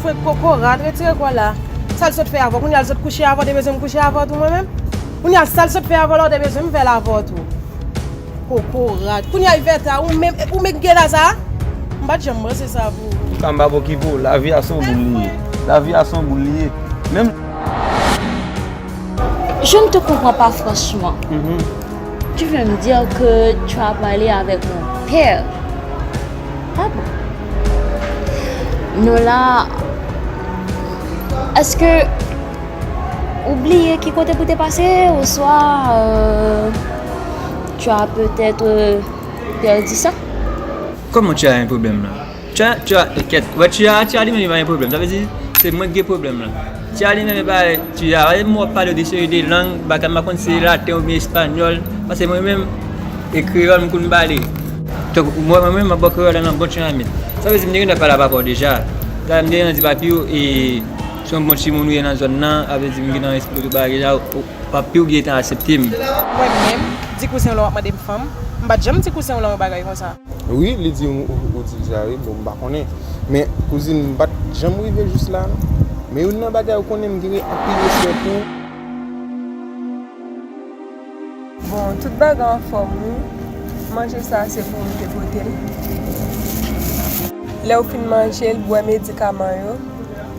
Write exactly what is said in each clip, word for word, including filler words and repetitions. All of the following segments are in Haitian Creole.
Mwen kokorat, retire kò la. Sa l sot fè avè w? Kounye a l sot kouche avè w, te bezwen m kouche avè w tou mwen menm? Kounye a sa l sot fè avè w la, w te bezwen m fè l avè w tou. Kokorat. Kounye a Ivèta, ou menm, ou menm gen la sa? M pa t janm panse sa pou ou. Antouka, m pa bon ki pou ou. Lavi a se yon boul li ye. Lavi a se yon boul li ye. Menm Je ne te comprends pas franchement. Tu viens me dire que tu as parlé avec mon père. Ah bon? Non, la, est-ce que ou bliye ki kote pou te pase, oswa, euh, tu as peut-être, euh, perdu ça? Kòman Tia gen pwoblèm la? Tia, Tia, kèt, wè Tia, Tia li menm li pa gen pwoblèm. Sa vle di, se mwen ki gen pwoblèm la. Tia li menm li pa, Tia, wè mwen w ap pale de seri de lang, bagay m pa konn si se laten oubyen espanyòl, paske mwen menm, e kreyòl m konn pale. Donk, mwen, mwen menm, m ap ba w kreyòl la nan bon tchanmit. Sa vle di, m te gentan pale avè w deja. Sa m te gentan di papi w, e, se yon bon timoun ou ye nan zòn nan, sa vle di, m gentan esplike tout bagay deja, o, papi w gentan aksepte m. Mwen menm, di kouzen w lan w ap mande m fanm, m pa t janm di kouzen w lan yon bagay konsa. Wi, li di ou, ou, ou di l sa, wi, bon, m pa konnen. Men, kouzin, m pa t janm rive jis la, non. Men youn nan bagay ou konnen, m gen anpil respè pou ou. Bon, tout bagay anfòm, wi. Manje sa, se pou ou m te pote l. Lè w fin manje l, bwè medikaman yo.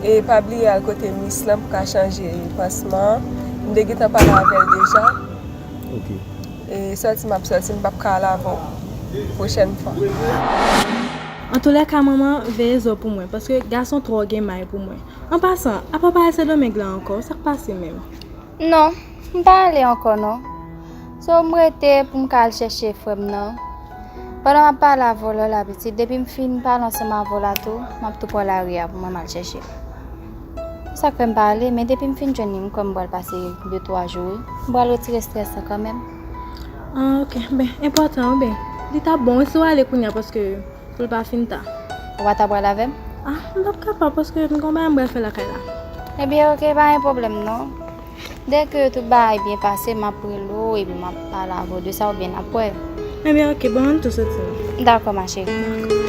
E pa bliye al kote mis lan pou ka chanje pansman an. M te gentan pale avè l deja. Ok. E sòti m ap sòti, m p ap ka al avè w pwochèn fwa. Antoulèka, manman, veye zo pou mwen, paske gason twò gen may pou mwen. An pasan, apa w pa al Sendomeng la ankò? Sa k pase menm? Non, m pa ale ankò non. So, m rete pou m ka al chèche frè m nan. Pandan m ap pale avè w la, pitit, depi m fin pale ansanm avè w la tou, m ap tou pran lari a pou mwen m al chèche l. Sa k fè m pa ale, men depi m fin jwenn li, m kwè m pral pase de twa jou, wi. M pral retire estrès lan kanmenm. Ah, ok. Ben, enpòtan, wi, ben. Li t ap bon, wi, si w ale kounye a, paske pou l pa fin ta. Ou pa ta pral avè m? Ah, m p ap kapab, paske m gen yon bagay m pral fè lakay la. Ebyen, ok, pa gen pwoblèm, non. Dèke tout bagay byen pase, m ap rele w epi m ap pale avè w de sa oubyen n ap wè. Ebyen, ok, bon, ann tou soti. Dakò, ma chérie.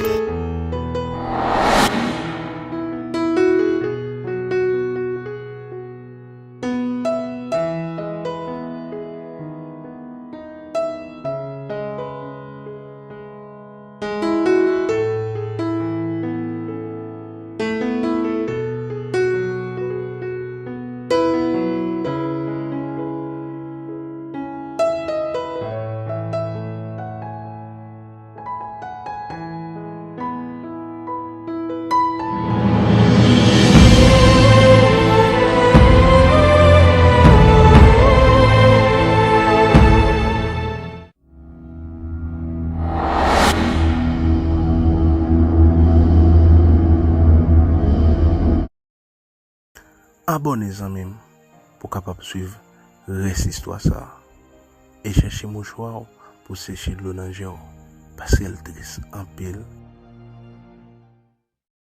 Abòne zanmi m pou w kapab swiv rès istwa sa a. E chèche mouchwa w pou seche dlo nan je w, paske l tris anpil.